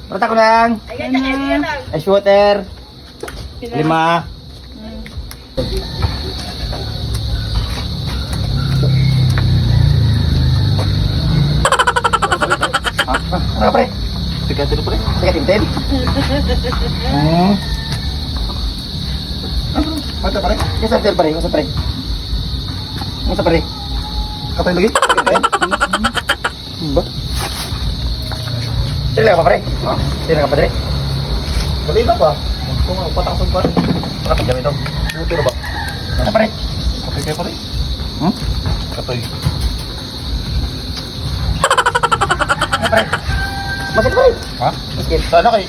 Prata ko lang. Ice water. Lima. Ano ka, pre? Tiga tilo, pre. Teka, tintin. Mata, pare. Yes, sir, pare. What's up, pre? What's up, pre? Katay lagi. Tintin? Ba? Sila ka pa, pre? Ha? Sila ka pa, pre? Dali na ba? Kung ang patakson pa. Baka pagdami ito. Buti na ba? Ano, pre? Katay kayo, pare. Hmm? Katay. Ano, pre? Masakit, pre. Ha? Masakit. Sana kay.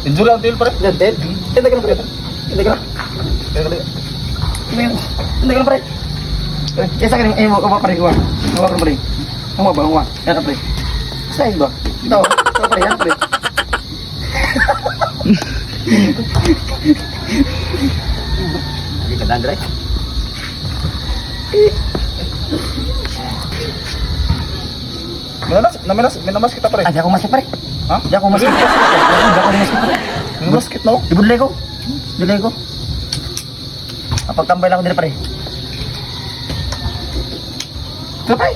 Injury ang tail, pare. Tintin? Tintin ka na, pre. Tintin ka na. Kaya kali. Tintin ka na, pre. Yes, akin. Eh, kuha, pre. Kuha. Kuha, pre. Kuha ba? Kuha. Yan, pre. Size ba? Ito. Ito, pre. Yan, pre. Hindi ka daan, pre. Minamas, naminas, minamas kita, pare. Ah, di ako masakit, pre. Ha? Di ako masakit. Di ako masakit, pre. Minamas kita, no? Ibudlay ko. Budlay ko. Pagtambay lang ako dito, pre. Ito, pre.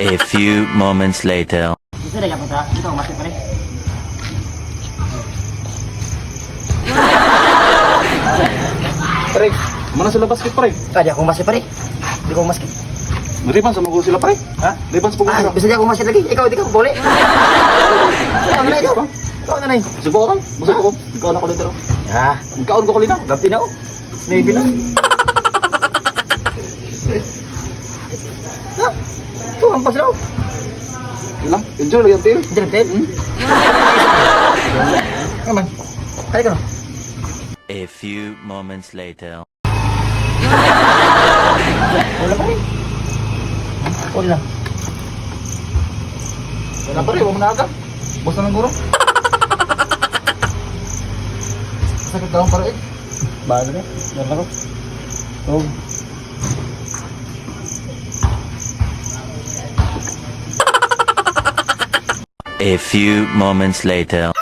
A few moments later. Dito na kapag dito ako masakit, pre. Pare, mana sila basket, pare? Ah, di ako masakit, pre. Di ako masakit. Riban sa mga sila, pare. Ha? Riban sa mga Ah, sila. bisa di ako masakit lagi. Ikaw, di ka boleh. Ikaw na ikaw. Ikaw na na. Subo ka, busog ko. Ikaw na ko dito. Ah, Kaon ko kulina. gabi na oh. Maybe na. Ha? Ito, ampas na oh. Ilang? Enjoy lagi ang tail. Diyan, diyan. Naman. Kali ka no. A few moments later. Wala pa rin. Wala. Wala, pare, wala mo na aga. Basta ng guro. Sakit daw, pare. Eh. Bago na. Meron ako. Oh. A few moments later.